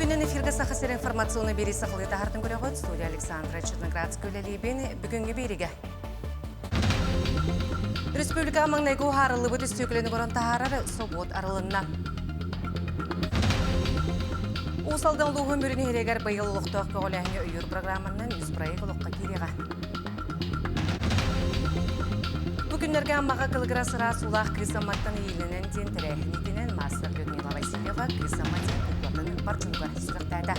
Үтүөнэн эфиргэ Саха сирин информационный биэрии сахалыы таһаартын көрөҕүт. Студия Александра Черноградская үлэлиибин. Бүгүҥҥү биэриигэ. Республикаҕа маҥнайгы уһаарыллыбыт өстүөкүлэни көрөн таһаарар собуот арылынна. Уус Алдан улууһун Мүрү нэһилиэгэр быйыл олохтоох көҕүлээһини өйүүр программанан үс проект олоххо киириэҕэ. Бу күннэргэ Аммаҕа кылыгырас ыраас уулаах Кыыс Амматтан иилэнэн диэн тэрээһин иитинэн маастар Людмила Васильева Кыыс Амма диэн куклатын бар дьонугар сүрэхтээтэ.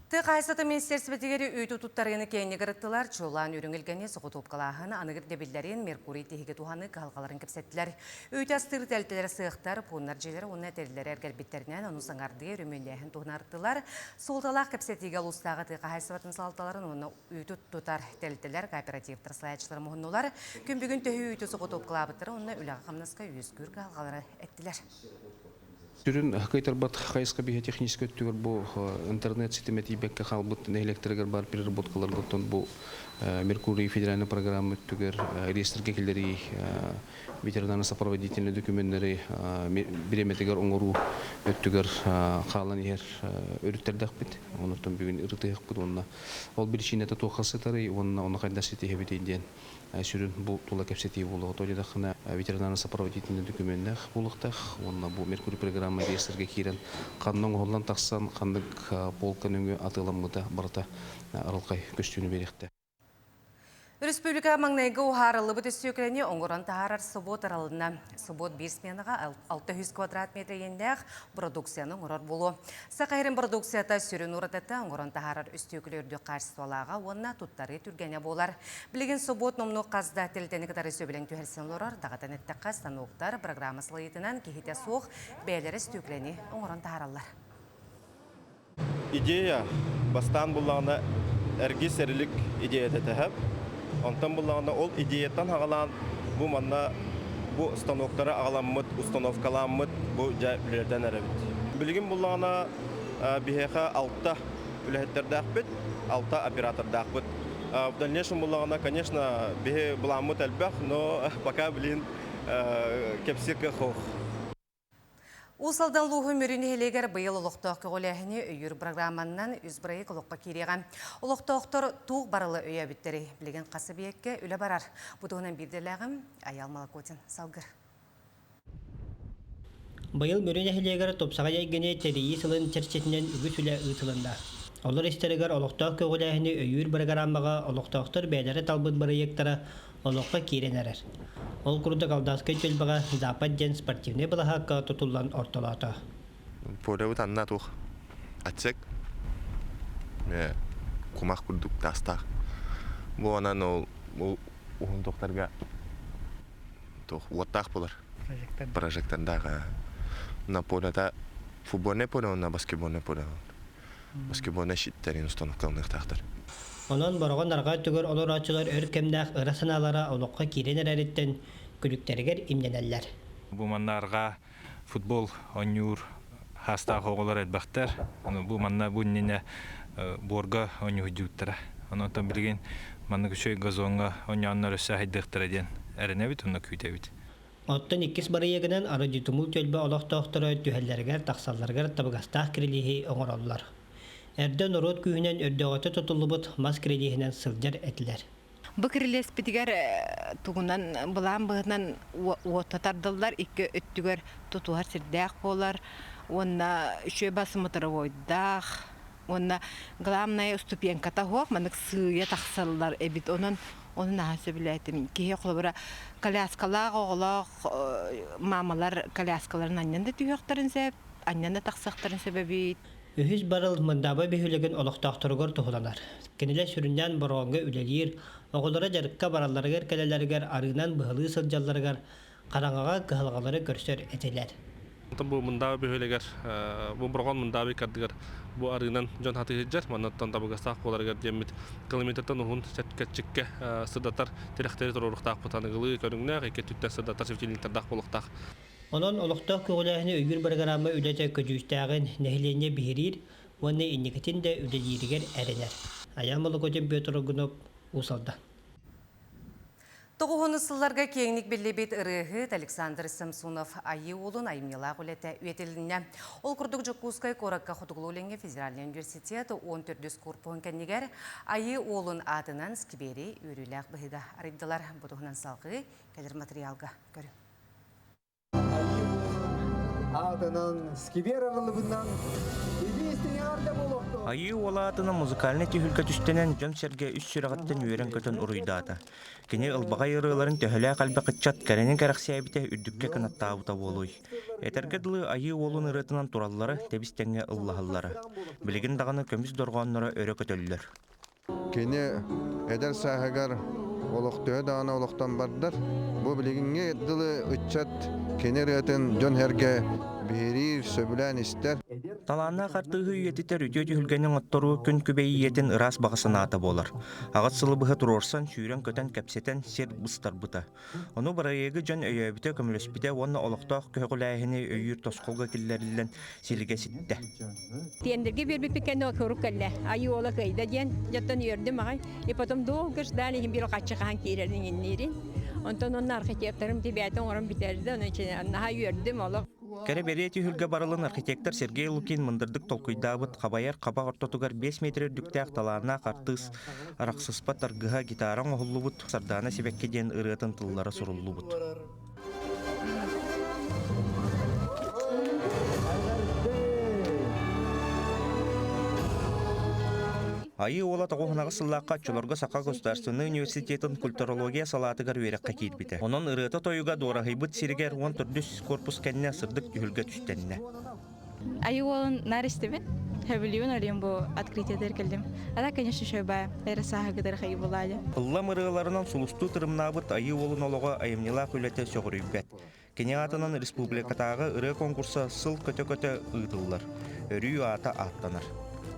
Тыа хаһаайыстыбатын министиэристибэтигэр үүтү туттарыыны киэҥник ырыттылар, чуолаан үрүҥ илгэни соҕотуопкалааһын аныгы ирдэбиллэрин Меркурий тиһиги туһаныы кыһалҕаларын кэпсэттилэр. Үүтү астыыр тэрилтэлэр сыахтар, пууннар дьиэлэрэ уонна тэриллэрэ эргэрбиттэринэн ону саҥардыы өрөмүөннээһин туһунан ырыттылар. Суолталаах кэпсэтиигэ улуустааҕы тыа хаһаайыстыбатын салалталарын уонна үүтү тутар тэрилтэлэр, кооперативтар салайааччылара муһуннулар. Күн бүгүн төһө үүтү соҕотуопкалаабыттара уонна үлэҕэ-хамнаска үөскүүр кыһалҕалары эттилэр. Сүрүн кыайтарбат хайысха биһи техническэй өттүгэр бу интернет ситимэ тиийбэккэ хаалбыт нэһилиэктэригэр баар переработкаларга оттон бу Меркурий федеральный программа өттүгэр реестргэ киллэрии ветеринарно-сопроводительный докуменнары бириэмэтигэр оҥоруу өттүгэр хаалан иһэр өрүттэрдэхпит. Онуттан бүгүн ырытыһыахпыт уонна ол биричиинэтэ туохха сытарый уонна ону хайдах ситиһэбитий диэн сүрүн бу тула кэпсэтии буолуоҕа. Тоҕо диэтэххинэ, ветеринарно-сопроводительный докуменнаах буолуохтаах уонна бу Меркурий программа реестргэ киирэн ханна оҥоһуллан тахсан, ханнык полка нөҥүө атыыламмыта барыта арылхай көстүүнү биэриэхтээх. Республика маҥнайгы уһаарыллыбыт өстүөкүлэни оҥорон таһаарар собуот арылынна. Собуот биир сменаҕа 600 квадрат метр иэннээх продукцияны оҥорор буолуо. Саха сирин продукцията сүрүн уратыта оҥорон таһаарар өстүөкүлэ үрдүк хаачыстыбалааҕа уонна туттарыы түргэнэ буолар. Билигин собуот номнуо хас да тэрилтэни кытары сөбүлэҥ түһэрсэн олорор. Даҕатан эттэххэ, станоктар программа салайыытынан киһитэ суох бэйэлэрэ өстүөкүлэни оҥорон таһаараллар. Идея бастаан буллаҕына эргис эрилик идеята тэһэп. Онтон буллаҕына ол идеяттан хаҕалаан бу манна бу станоктары аҕаламмыт, установкаламмыт бу дьэ үлэлэтэн эрэбит. Билигин буллаҕына биһиэхэ алта үлэһиттэрдээхпит, алта оператордаахпыт. В дальнейшем буллаҕына, конечно, биһи былааммыт элбэх, но пока билин кэпсиир кыах суох. Уус Алдан улууһун Мүрү нэһилиэгэр быйыл олохтоох көҕүлээһини өйүүр программаннан үс бырайыак олоххо киириэҕэ. Олохтоохтор туох барылы өйөөбүттэрий? Билигин хас эбийиэккэ үлэ барар? Бу туһунан биирдэлээҕим Айаал Молокотин салгыр. Быйыл Мүрү нэһилиэгэр тупсаҕай эйгэни тэрийии сылын чэрчитинэн үгүс үлэ ыытылынна. Олор истэригэр олохтоох көҕүлээһини өйүүр бырагырааммаҕа олохтоохтор бэйэлэрэ талбыт бырайыактара олоххо киирэн эрэр. Ол курдук Алдаскай түөлбэҕэ Запад диэн спортивнай былаһаакка тутуллан ортолоото. Полябыт анна туох отсек кумах курдук таастаах. Бу онон ол уһун тохтарга туох уоттаах болар. Прожектордаах. На полята футбольное поле уонна баскетбольное поле. Баскетбольнай щиттэрин установкаланыахтаахтар. Онон Бороҕон арҕаа өттүгэр олорооччулар өр кэмнээх ыра санаалара олоххо киирэн эрэриттэн күлүктэригэр имнэнэллэр. Бу манна арҕаа футбол оонньуур хаастаах оҕолор элбэхтэр. Бу манна бу иннинэ буорга оонньууһуйдьубуттара. Онон билигин маннык үчүгэй газоҥҥа оонньооннор өссө аһайдыахтара диэн эрэнэбит уонна күүтэбит. Оттон иккис бырайыагынан Арыдьытумул түөлбэ олохтоохторо түһэллэригэр-тахсалларыгар табыгастаах кирилиэһи оҥороллор. Эрдэ норуот күүһүнэн өрдөөҕүтэ тутуллубут мас кирилиэһинэн сылдьар этилэр. Бу кирилиэспитигэр тугунан былаан быһыытынан уотта тардыллар, икки өттүгэр тутуһар сирдээх буолар уонна үчүгэй басмытровойдаах уонна главное ступеньката суох маннык сыыйа тахсаллар эбит. Онон ону наһаа сөбүлээтим. Киһи холобура коляскалаах оҕолоох маамалар коляскаларын анньан да түһүөхтэрин сөп, анньан да тахсыахтарын сөп эбит. Үһүс барыл Мындааба бөһүөлэгин олохтоохторугар туһуланар. Кинилэр сүрүннээн Бороҕоҥҥо үлэлиир, оҕолоро дьарыкка баралларыгар-кэлэллэригэр арыынан быһалыы сылдьалларыгар хараҥаҕа кыһалҕалары көрсөр этилэр. Онтон бу Мындааба бөһүөлэгэр, бу Бороҕон Мындааба икки ардыгар бу арыынан дьон хатыы сылдьар. Маннаттан табыгастаах буоларыгар диэммит километртан уһун кэрчиккэ сырдатар тирэхтэри туруоруохтаахпыт аныгылыы көрүҥнээх, икки өттүттэн сырдатар светильниктардаах буолуохтаах. Онон олохтоох көҕүлээһини өйүүр бырагыраама үлэтэ көдьүүстээҕин нэһилиэнньэ биһириир уонна инникитин да үлэлииригэр эрэнэр. Айаан Молокотин, Петр Аргунов, Уус Алдан. Тоҕуһуну сылларга киэҥник биллибит ырыаһыт Александр Самсонов Айыы уолун айымньылаах үлэтэ үйэтилиннэ. Ол курдук Дьокуускай куоракка Хотугулуу-Илиҥҥи федеральнай университет 14 куорпуһун кэннигэр Айыы уолун аатынан сквери үөрүүлээх быһыыга арыйдылар. Бу туһунан салҕыы кэлэр матырыйаалга көрүҥ. Аатынан сквер арыллыбытынан Айыы уола аатынан музыкальнай түһүлгэ түстэнэн дьон-сэргэ үс сүрэҕиттэн үөрэн-көтөн уруйдаата. Кини ылбаҕай ырыаларын төһөлөөх элбэх ыччат кэрэнин кэрэхсээбитэ үрдүккэ кынаттаабыта буолуой. Этэргэ дылы Айыы уолун ырыатынан тураллара, тэбис-тэҥҥэ ыллаһаллара. Билигин даҕаны көмүс дорҕоонноро өрө көтөллөр. Кини эдэр сааһыгар олох төһө даҕаны олохтон бардар, бу билигиҥҥи дылы ыччат кини ырыатын дьон-сэргэ биһириир, сөбүлээн истэр. Талааннаах артыыһы үйэтитэр үтүө түһүлгэни оҥотторуу күн күбэй ийэтин ыраас баҕа санаата буолар. Аҕыс сылы быһа туруорсан, сүүрэн-көтөн кэпсэтэн сир быстарбыта. Ону бырайыагы дьон өйөөбүтэ, көмөлөспүтэ уонна олохтоох көҕүлээһини өйүүр тосхолго киллэриллэн силигэ ситтэ. Тендергэ биэрбиппит кэннэ курук кэллэ. Айыы уола кыайда диэн дьоттон үөрдүм аҕай. И потом долго ждали иһин бир хаччы хаһан киирэрин инниирин. Онтон онно архитекторым тибээтэ оҥорон бүтэрдэ. Онон наһаа үөрдүм олох. Кэрэ бэлиэ түһүлгэ барылын архитектор Сергей Лукин мындырдык толкуйдаабыт хабайар хаба ортотугар 5 метр үрдүктээх талааннаах артыыс Арахсыспат аргыһа гитара оҥоһуллубут Сардаана сибэкки диэн ырыатын тыллара суруллубут. Айыы уола тоҕуһунаҕыс сыллаахха оччолорго Саха государственнай университетын культурология салаатыгар үөрэххэ киирбитэ. Онон ырыата-тойуга дуораһыйбыт сиригэр уон төрдүс корпус кэннэ сырдык түһүлгэ түстэннэ. Айыы уолун наар истэбин. Сөбүлүүбүн олиын бу открытиетыгар кэллим. А так, конечно, шөбэ эрэ сааһыгытар хайы булаады. Ыллам ырыаларынан сулустуу тырымнаабыт Айыы уолун олоҕо айымньылаах үлэтэ сөҕүрүйбэт. Кини аатынан республикатааҕы ырыа конкурса сыл көтө-көтө ыытыллар. Өрүү аата ааттанар.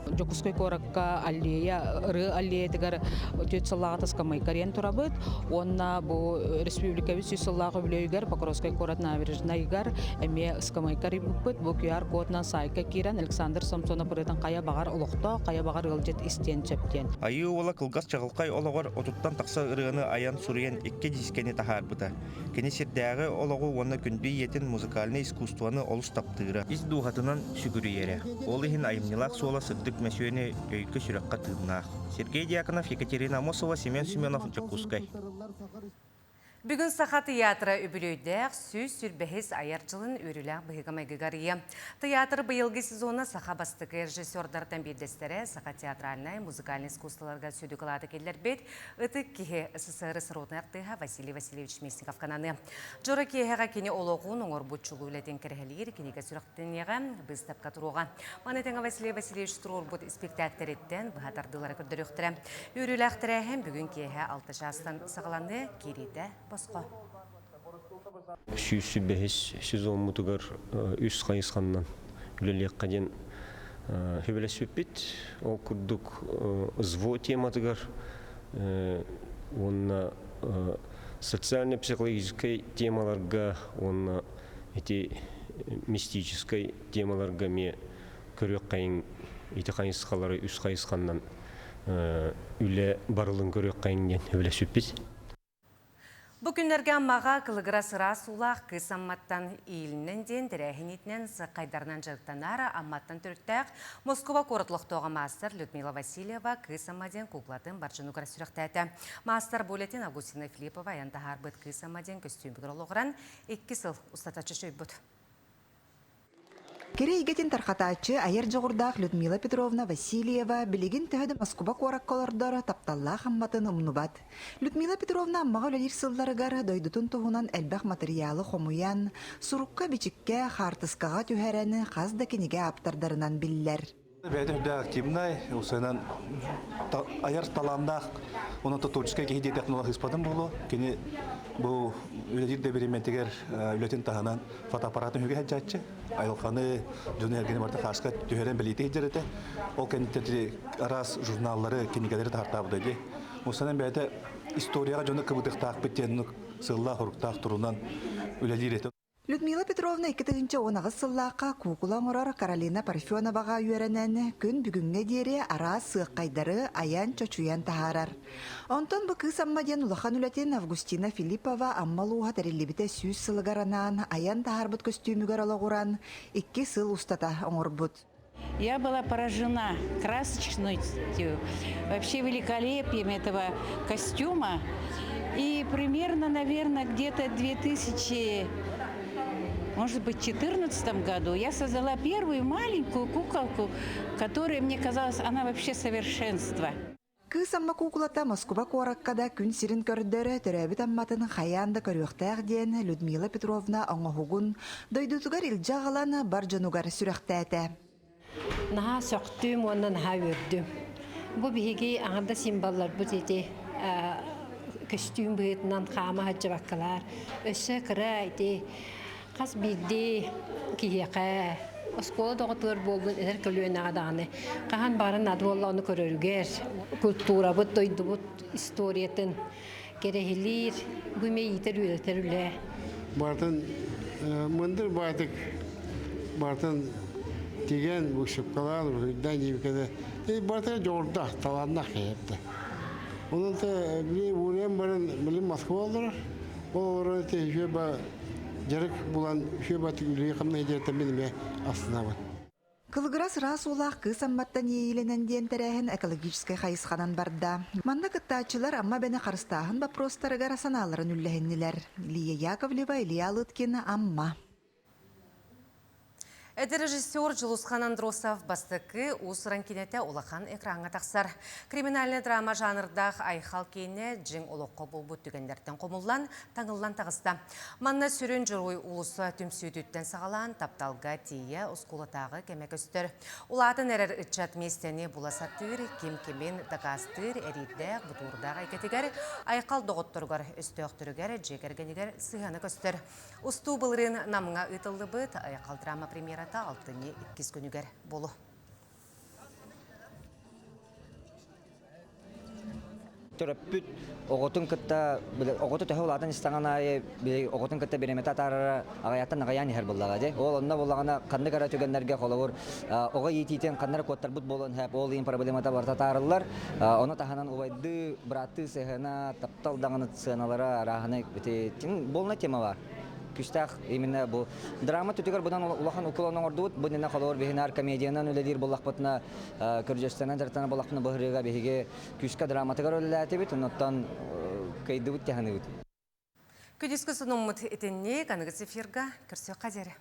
Дьокуускай куоракка аллея, ырыа аллеятыгар түөрт сыллааҕы таскамайкарыйан турабыт уонна бу республикабыт сүүс сыллаах үбүлүөйүгэр Покровскай куорат набережнайыгар эмиэ ыскамайка арыйбыппыт. Бу QR-кодунан саайка киирэн Александр Самсонов ырыатын хайа баҕар олохтоох, хайа баҕар ыалдьыт истиэн сөп диэн. Айыы уола кылгас чаҕылхай олоҕор отуттан тахса ырыаны айан суруйан икки дискэни таһаарбыта. Кини сирдээҕи олоҕу уонна күндү ийэтин музыкальнай искусствоны олус таптыыра, ис дууһатынан сүгүрүйэрэ. Ол иһин айымньылаах суола сырдык мөсүөнү өйгө-сүрэххэ тыыннаах. Сергей Дьяконов, Екатерина Амосова, Семен Семенов, Дьокуускай. Бүгүн Саха тыйаатыра үбүлүөйдээх 125 айар дьылын үөрүүлээх быһыыга-майгыга арыйа. Тыйаатыр быйылгы сезона саха бастакы режиссердартан биирдэстэрэ саха театральнай, музыкальнай искусстволарга сүдү кылааты киллэрбит Ытык киһи СССР сыротун артыыһа Василий Васильевич Местников кананы. Дьоро киэһэҕэ кини олоҕун оҥорбут чулуу үлэтин кэрэһэлиир кинигэ сүрэхтэниэҕэ, быыстапка туруоҕа. Маны тэҥэ Василий Васильевич туруорбут испиктээктэриттэн быһа тардыылары көрдөрүөхтэрэ. Үөрүүлээх тэрээһин бүгүн киэһэ алта чаастан саҕаланыы, киириитэ босхо. 105 сезоммутугар үс хайысханнан үлэлиэххэ диэн сөбүлэспиппит. Ол курдук СВО тематыгар уонна социально-психологическай темаларга уонна ити мистическай темаларга эмиэ көрүөххэйиҥ ити хайысхалары үс хайысханнан үлэ барылын көрүөххэйиҥ диэн сөбүлэспиппит. Бу күннэргэ Аммаҕа кылыгырас ыраас уулаах кыыс Амматтан иилинэн диэн тэрээһин иитинэн сыаххайдарынан дьарыктанар Амматтан төрүттээх Москуба куорат олохтооҕо маастар Людмила Васильева Кыыс Амма диэн куклатын бар дьонугар сүрэхтээтэ. Маастар бу үлэтин Августина Филиппова айан таһаарбыт Кыыс Амма диэн көстүүмүгэр олоҕуран икки сыл устата чочуйбут. Кэрэ эйгэтин тархатааччы, айар дьоҕурдаах Людмила Петровна Васильева билигин төһө да Москуба куоракка олордор, тапталлаах Амматын умнубат. Людмила Петровна Аммаҕа үлэлиир сылларыгар дойдутун туһунан элбэх матырыйаалы хомуйан, сурукка-бичиккэ, хаартыскаҕа түһэрэн хас да кинигэ ааптардарынан биллэр. Бэйэтэ үрдээх активнай, усанан айар талааннаах, онон творческай киһи диэтэхпинэ ыспатым буолуо. Кини бу үлэлиир да бириэмэтигэр үлэтин таһынан фотоаппаратын үһүгэ сылдьааччы. Айылҕаны, дьону эргини барыта хааска түһэрэн бэлиэтии сылдьар этэ. Ол кэнниттэн араас журналлары, кинигэлэри таһартаабыта дии. Усанан бэйэтэ историяҕа дьону кыбытыахтаахпыт диэн сыллаах-хоруктаах турунан үлэлиир этэ. Людмила Петровна 2018 сыллаахха куукула оҥорор Каролина Парфеноваҕа үөрэнэн, күн бүгүҥҥэ диэри араас сыаххайдары айан-чочуйан таһаарар. Онтон бу Кыыс Амма диэн улахан үлэтин Августина Филиппова Амма улууһа тэриллибитэ 100 сылыгар анаан айан таһаарбыт көстүүмүгэр олоҕуран, икки сыл устата оҥорбут. Я была поражена красочностью, вообще великолепием этого костюма. И примерно, наверное, где-то 2000, может быть, 2014 году я создала первую маленькую куколку, которая, мне казалось, она вообще совершенство. Кыыс Амма куукулата Москуба куоракка да күн сирин көрдөрө, төрөөбүт Амматын хайаан да көрүөхтээх диэн Людмила Петровна оҥоһугун дойдутугар илдьэ аҕалан бар дьонугар сүрэхтээтэ. Наһаа сөхтүм уонна наһаа үөрдүм. Бу биһиги аҥарда символларбыт ити көстүүм быһыытынан хаама сылдьыбаккалар. Өссө кыра ити хас биирдии киһиэхэ оскуола доҕотугар буоллун эдэр көлүөнэҕэ даҕаны хаһан баҕарар наада буолла ону көрөрүгэр культурабыт дойдубут историятын кэрэһилиир бу эмиэ иитэр үөрэтэр үлэ. Бартын мындыр баатык бартын тигэн вышивкалаан уруһуйдаан диэбиккэ барыта дьоҕурдаах талааннаах киһи Онон били уурайан баран били Москва олорор. Ол олорон үчүгэй ба дьарык булан үчүгэй баатык үлэҕэ хамнаһы дьарыктан мин эмиэ астынабын. Кылыгырас ыраас уулаах Кыыс Амматтан иэйиилэнэн диэн тэрээһин экологическай хайысханан барда. Манна кыттааччылар Амма эбэни харыстааһын боппуруостарыгар санааларын үллэһиннилэр. Лия Яковлева, Илья Лыткин, Амма. Эдэр режиссер Дьулусхан Андросов бастакы уус-уран киинэтэ улахан экраҥҥа тахсар. Криминальный драма жанрдаах Айхал киинэ дьиҥ олоххо буолбут түгэннэртэн хомуллан, таҥыллан таҕыста. Манна сүрүн дьоруой уулусса түмсүүтүттэн саҕалаан тапталга тиийэ оскуолатааҕы кэмэ көстөр. Улаатан эрэр ыччат миэстэни була сатыыр, ким-кимин дакаастыыр эриирдээх, бутуурдаах эйгэтигэр Айхал доҕотторугар, өстөөхтөрүгэр, дьиэ кэргэнигэр сыһыана көстөр. Устуу былырыын Намҥа ыытыллыбыт Айхал драма премьерата алтынньы иккис күнүгэр буолуо. Төрөппүт оҕотун кытта оҕото төһө улаатан истэҕин аайы оҕотун кытта бириэмэтэ атаарара аҕыйахтан аҕыйаан иһэр буоллаҕа дии. Ол онно буоллаҕына ханнык эрэ түгэннэргэ холобур оҕо иитиитин ханна эрэ куоттарбыт буолуон сөп, ол иһин проблемата барыта атаарыллар. Ону таһынан убайдыы, бырааттыы сыһыана, таптал даҕаны сыаналара арааһынай ити буолна тема бар. Күстээх именно бу драма түтүгэр бунан улахан уклон оҥордубут. Бу иннинэ холобур биһинаар комедиянан үлэлиир буллахпытына көрдьөстөнөн дьарыктана буллахпытына быһырыыга биһиги күүскэ драматыгар үлэлээтибит, оннуттан кыайдыбыт тиһаныбыт. Күдүскү сонуммут итинник аныгыс эфирга көрсүөххэ диэри.